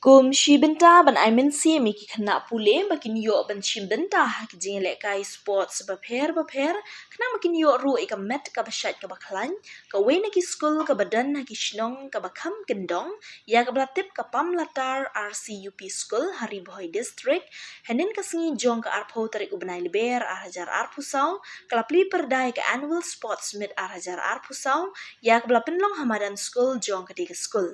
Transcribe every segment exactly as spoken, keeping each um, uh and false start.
Kum shi bynta ban ai mynsiem ïa ki khynnah pule ba kin ïoh ban shim bynta ha ki jingïalehkai sports bapher bapher, khnang ba kin ïoh ruh ïa ka met kaba shait kaba khlaiñ, kawei na ki skul kaba don ha ki shnong kaba kham kyndong ïa kaba la tip ka Pamlatar R C U P School ha Ri Bhoi District, hynnin ka sngi jong ka arphew tarik u bnai Lber ar hajar arphew saw, ka la plie pyrda ïa ka Annual Sports Meet ar hajar arphew saw ïa kaba la pynlong ha madan skul jong katei ka skul.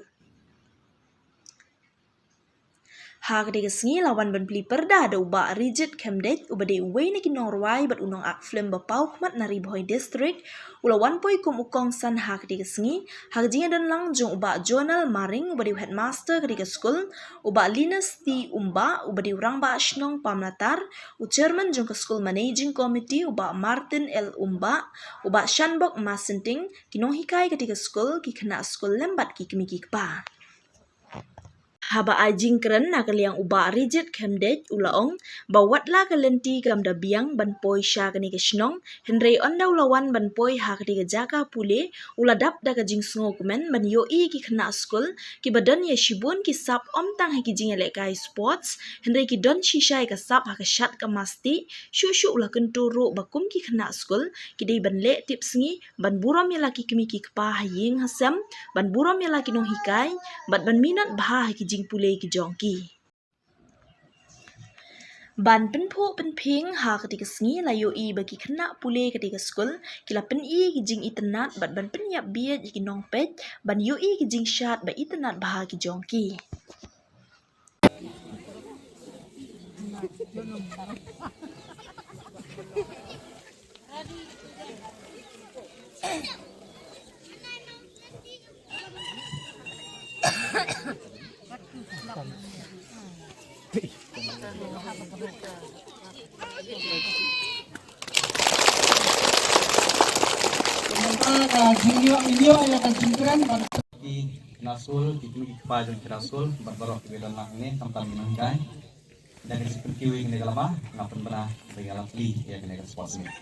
Ha katei ka sngi la wan ban plie pyrda da u Bah Rijit Khemdeit, uba dei uwei na ki nongrwai bad u nongak film ba paw khmat na Ri Bhoi District, u la wan poi kum u kongsan ha katei ka sngi ha ka jingïadon lang jong u Bah Jonal Maring, uba dei u headmaster katei ka skul, u Bah Linus T Umbah, uba dei u rangbah shnong Pamlatar, u chairman jong ka skul managing committee, u Bah Martin L Umbah, u Bah Shanbok Masenting, ki nonghikai katei ka skul, ki khynnah skul lem bad ki kmie ki kpa. Haba ai jingkren na ka liang u Bah Rijit Khemdeit u la ong ba wat la ka lynti kam da biang ban poi sha kane ka shnong, hynrei ynda u la wan ban poi ha katei ka jaka pule, u la dap da ka jingsngewkmen ban ïohi ki khynnah skul kiba don ïa shibun ki sap, ym tang ha ki jingïalehkai sports, hynrei ki don shisha ïa ka sap ha ka shad ka masti, shuh shuh u la kyntu ruh ba kum ki khynnah skul ki dei ban leh tipsngi, ban burom ïa la ki kmie ki kpa ha ïing ha sem, ban burom ïa la ki nonghikai, bad ban minot bha ha ki jingpule ki jong ki. Ban pynphuh pynphieng ha katei ka sngi la ïohi ba ki khynnah pule katei ka skul ki la pyni ki jingitynnad bad ban pynïap bieit ïa ki nongpeit ban ïohi ki jingshad ba itynnad bha ki jong ki. Ka jingïoh, ïoh ïa ka jingkren ban ki khynnah skul, ki kmie ki kpa jong ki khynnah skul, bad baroh kiba don lang hangne, khamtam ki nonghikai. Da ka jingpynkiew ïa kane ka lama, nga pynbna ba ïa la plie ïa kane ka sports meet.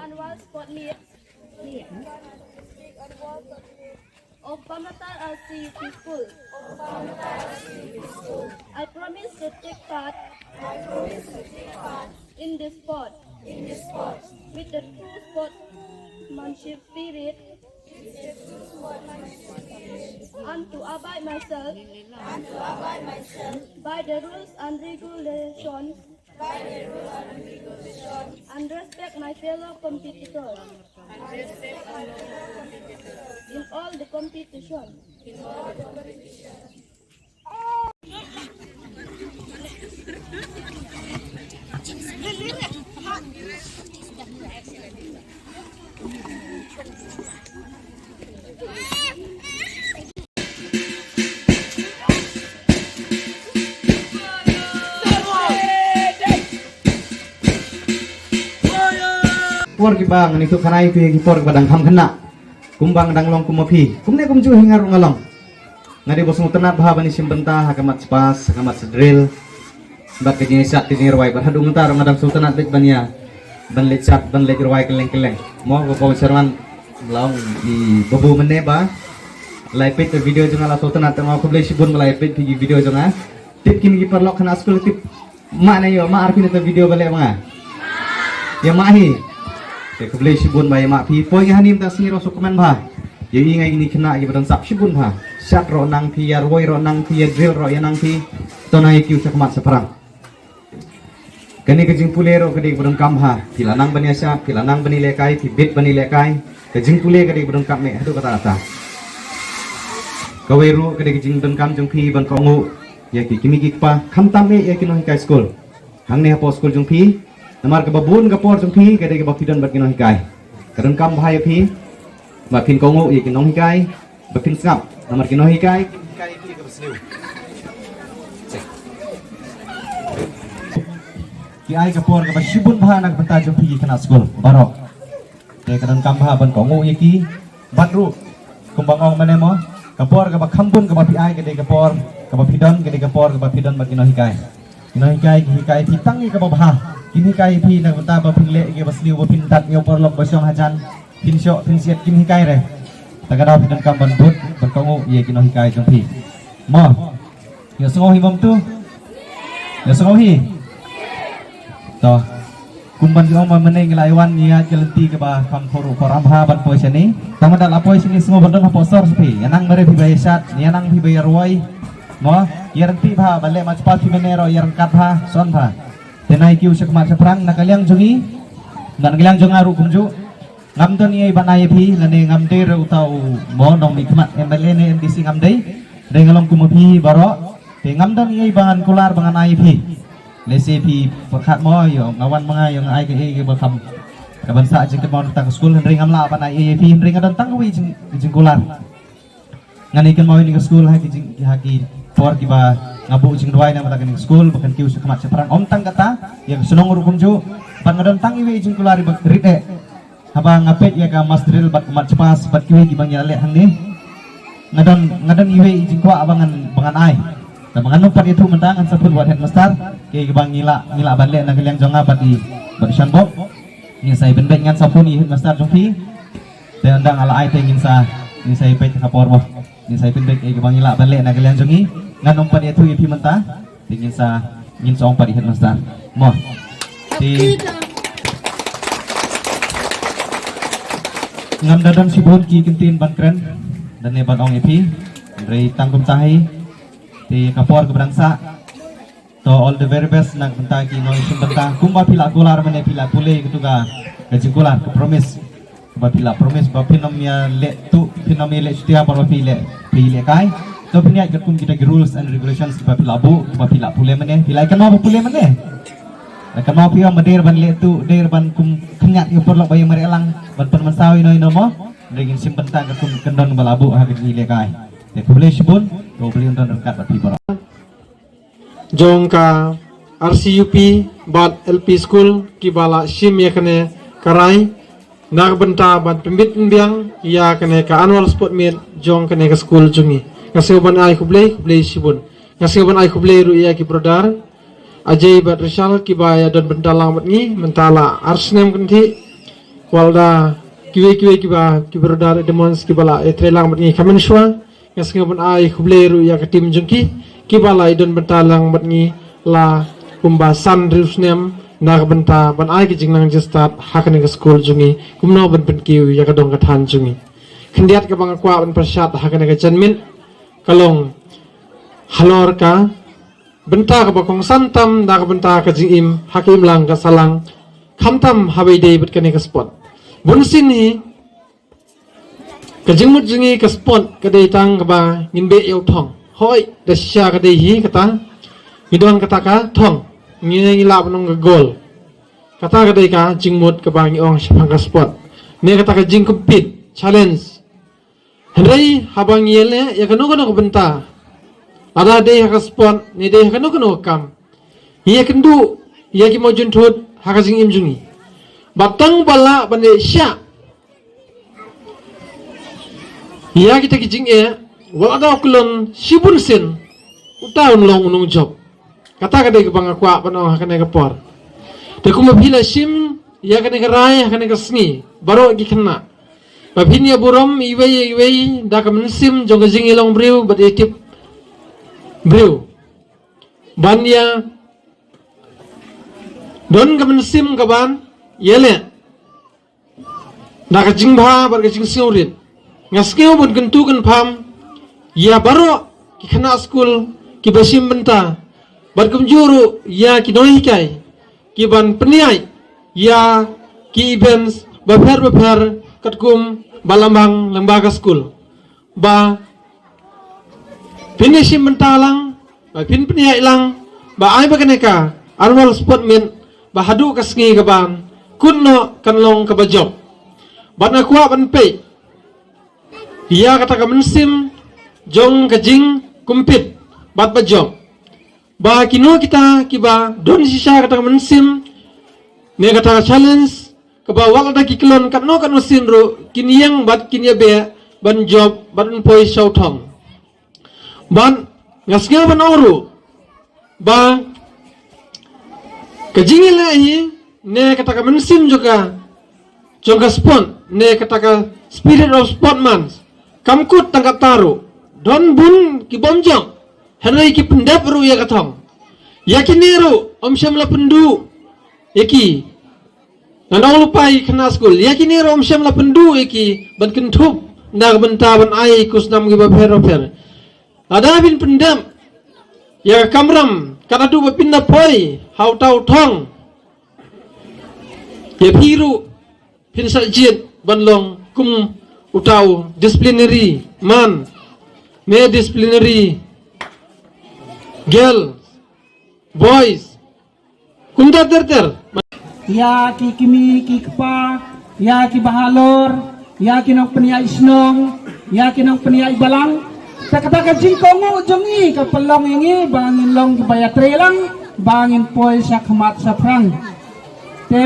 Annual sport meet of Pamlatar R C U P School. I promise to take part in this sport with the true sportsmanship spirit and to abide myself by the rules and regulations and respect my fellow competitors in all the competitions. Por kiba ngan ïathuh khana ïa phi ki por kiba dang kham khynnah. Kumba nga dang long kum ma phi. Kumne kumjuh hi nga ruh nga long. Nga dei ba sngewtynnat bha ban ïashim bynta ha ka mat spas, ha ka mat drill. Bad ka jingïashad ka jingrwai bad haduh mynta ruh nga dang sngewtynnat beit ban ïa, ban leit shad, ban leit rwai kylleng kylleng. Mo ko Paul Sherman, la ong i babu mynne ba la ïa peit ka video jong nga la sngewtynnat, te nga khublei shibun ba la ïa peit phi ki video jong nga. Tip kine ki paralok khynnah skul, tip. Ma ne ïoh, ma ar phi na ka video ba leh ma nga. Ïa ma hi. Te khublei shibun ba ïa ma phi. Poi nga hani mynta sngi ruh sngewkmen bha. Ïa i ngai kine khynnah kiba dang sap shibun bha. Shad ruh nang phi, ïa rwai ruh nang phi, ïa drill ruh ïa nang phi. To nang ïa kiew shakhmat shaphrang. Kane ka jingpule ruh ka dei kaba donkam bha. Phi la nang ban ïashad, phi la nang ban ïalehkai, phi bit ban ïalehkai. Ka jingpule ka dei kaba donkam eh haduh katta katta. Kawei ruh ka dei ka jingdonkam jong phi ban kohnguh ïa ki kmie ki kpa, khamtam eh ïa ki nonghikai skul. Hangne hapoh skul jong phi, namar kaba bun ka por jong phi ka dei kaba phi don bad ki nonghikai. Ka donkam bha ïa phi ba phin kohnguh ïa ki nonghikai, ba phin sngap, namar ki nonghikai ki hikai ïa phi kaba sniew. Ki ai ka por kaba shibun bha na ka bynta jong phi ki khynnah skul baroh. Te ka donkam bha ban kohnguh ïa ki. Bad ruh, kumba nga ong mynne mo, ka por kaba kham bun kaba phi ai ka dei ka por kaba phi don, ka dei ka por kaba phi don bad ki nonghikai. Ki nonghikai ki hikai phi tang ïa kaba bha. Kin hikai ïa phi na ka bynta ba phin leh ïa kiba sniew, ba phin tad ïa u paralok ba shong hajan. Phin shoh, phin siat, kin hikai re. Ta ka daw phi donkam ban bud, ban kohnguh ïa ki nonghikai jong phi. Mo. Ïa sngew hi mo tu. Ïa sngew hi. To. Kumban ong ma mynne ngi la ïa wan ïa ka lynti kaba kham khoro khoro bha ban poi shane. Tang ma da la poi shane sngew ban don hapoh sor sha phi. Ïa nang mare phi ba ïa shad, ïa nang phi ba ïa rwai. Mo, ïa rynti bha, ba leh march past phi mynne ruh ïa ryngkat bha, son bha. Te nai kiew sha khmat sha phrang na ka liang jong ngi. Na ka liang jong nga ruh kumjuh. Ngam don ei ei ban ai ïa phi, lane ngam dei ruh uta u mo nongmihkhmat M L A ne M D C ngam dei. Dei nga long kum ma phi baroh. Te ngam don ei ei ban kular ban ai ïa phi. Lehse phi pyrkhat mo ïoh nga wan ma nga ïoh nga ai kaei kaei ba kham. Ka ban sah jingkynmaw na ka skul, hynrei ngam lah ban ai ei ei ïa phi, hynrei nga don tang kawei jing, jingkular. Ngan ïa kynmaw ïa kane ka skul ha ki jing, ha ki por kiba nga buh jingduwai na ka bynta kane ka skul, ba kan kiew sha khmat sha phrang, ym tang kata, ïa ka shnong ruh kumjuh, bad nga don tang iwei i jingkular iba rit eh. Haba nga peit ïa ka mass drill bad ka march past bad kiwei kiba ngi la leh hangne, nga don, nga don iwei i jingkwah ba ngan, ba ngan ai. Te ba ngan ym pat ïathuh mynta, ngan sa phone bad headmaster, kiei kiba ngi lah, ngi lah ban leh na ka liang jong nga bad i, bad i Shanbok. Ngin sa ïa pynbeit, ngan sa phone ïa i headmaster jong phi. Te ynda nga la ai te ngin sa, ngin sa ïa peit ha ka por mo. Ngin sa ïa pynbeit ïa kiba ngi lah ban leh na ka liang jong ngi. Ngan ym pat ïathuh ïa phi mynta. Te ngin sa, ngin sa ong pat ïa i headmaster mo. Te ngam da don shibun ki kyntien ban kren, da ne ban ong ïa phi. Hynrei tang kumta hi. Te ka por kaba dang sah. To, all the very best na ka bynta ki nongshim bynta. Kumba phi la kular mynne, phi la pule katu ka, ka jingkular, ka promise. Kumba phi la promise ba phin ym ïa leh tuh, phin ym ïa leh shutia, ba phi leh, phi lehkai. To phin ïaid katkum kita ki rules and regulations ba phi la buh, ba phi la pule mynne, phi la kynmaw ba pule mynne. La kynmaw phi ïa ma dei ban leh tuh, dei ban kum khynñiat ïa u paralok ba ïa mareh lang, ban pynmynsaw ïa no ïa no mo. Dei ngin shim bynta katkum kyndon ba la buh ha ka jingïalehkai. Te khublei shibun, to U Blei un don ryngkat bad phi baroh. Jong ka R C U P bad L P school kiba la shim ïa kane ka rai na ka bynta ban pynbit pynbiang ïa kane ka annual sport meet jong kane ka school jong ngi. Nga sngew ban ai khublei, khublei shibun. Nga sngew ban ai khublei ruh ïa ki brother Ajay bad Rishal kiba ïa don bynta lang bad ngi mynta la ar snem kynthih. Wat la da kiwei kiwei kiba, ki brother Edmonds kiba la ïa trei lang bad ngi khamon shuwa. Nga sngew ban ai khublei ruh ïa ka team jong ki kiba la ïa don bynta lang bad ngi la kumba san hynriew snem na ka bynta ban ai ka jingnang jingstad ha kane ka skul jong ngi, kumno ban pynkiew ïa ka dong ka thaiñ jong ngi. Khyndiat kaba nga kwah ban pyrshah ha kane ka janmiet ka long halor ka bynta kaba kongsan tam na ka bynta ka jingim ha ka imlang ka sahlang, khamtam haba ïadei bad kane ka sport. Bunsien hi ka jingmut jong ngi ka sport ka dei tang kaba ngin beh ïa u thong. Hooid, da shisha ka dei hi kata, ngi don kata ka thong, ngi, ngi lah ban ong ka goal. Kata ka dei ka jingmut kaba ngi ong shaphang ka sport. Ne kata ka jingcompete, challenge. Hynrei haba ngi ïaleh ïa kano kano ka bynta, lada dei ha ka sport ne dei ha kano kano ka kam, ngi ïakynduh ïa ki mawjynthut ha ka jingim jong ngi. Bad tang ba lah ban ïa shah ïa kita ki jingeh, wat la da u khlem shibun sien, uta un long u nongjop. Kata ka dei kaba nga kwah ban ong ha kane ka por. Te kumba phi la shim ïa kane ka rai ha kane ka sngi, baroh ki khynnah, ba phin ïa burom iwei ïa iwei da ka mynsiem jong ka jingïalong briew bad ïa tip briew. Ban ïa don ka mynsiem kaban ïaleh da ka jingbha bad ka jingsngewrit. Nga sngew ban kyntu kynpham ïa baroh ki khynnah skul kiba shim bynta, bad kumjuh ruh ïa ki nonghikai ki ban pynïaid ïa ki events bapher bapher katkum ba la mang lyngba ka skul. Ba phin ïashim bynta lang, ba phin pynïaid lang, ba ai ba kane ka annual sport meet ba haduh ka sngi ka ban kut noh kan long kaba jop. Bad nga kwah ban peit ïa kata ka mynsiem jong ka jingkumpit bad ba jop. Ba kino kita kiba don shisha kata ka mynsiem ne kata ka challenge, kaba wat lada ki khlon katno katno sien ruh kin ïeng bad kin ïabeh ban jop bad ban poi sha u thong. Bad nga sngew ban ong ruh ba ka jingïaleh hi ne kata ka mynsiem jong ka jong ka sport ne kata ka spirit of sportsman kam kut tang katta ruh. Don bun ki bym jop, hynrei ki pyndep ruh ïa ka thong. Ïa kine ruh ym shym la pynduh ïa ki. Ngan ong lypa ïa ki khynnah skul, ïa kine ruh ym shym la pynduh ïa ki ban kynthup na ka bynta ban ai khusnam kiba pher bapher. Lada phin pyndep ïa ka kamram, kat haduh ba phin da poi ha uta u thong, ïa phi ruh phin sa jied ban long kum uta u disciplinary man ne disciplinary girl, boys, kumta ter ter. Ïa ki kmie ki kpa, ïa ki bahalor, ïa ki nongpynïaid shnong, ïa ki nongpynïaid balang. Te kata ka jingkohnguh jong ngi ka pynlong ïa ngi ba ngin long kiba ïatrei lang, ba ngin poi sha khmat shaphrang. Te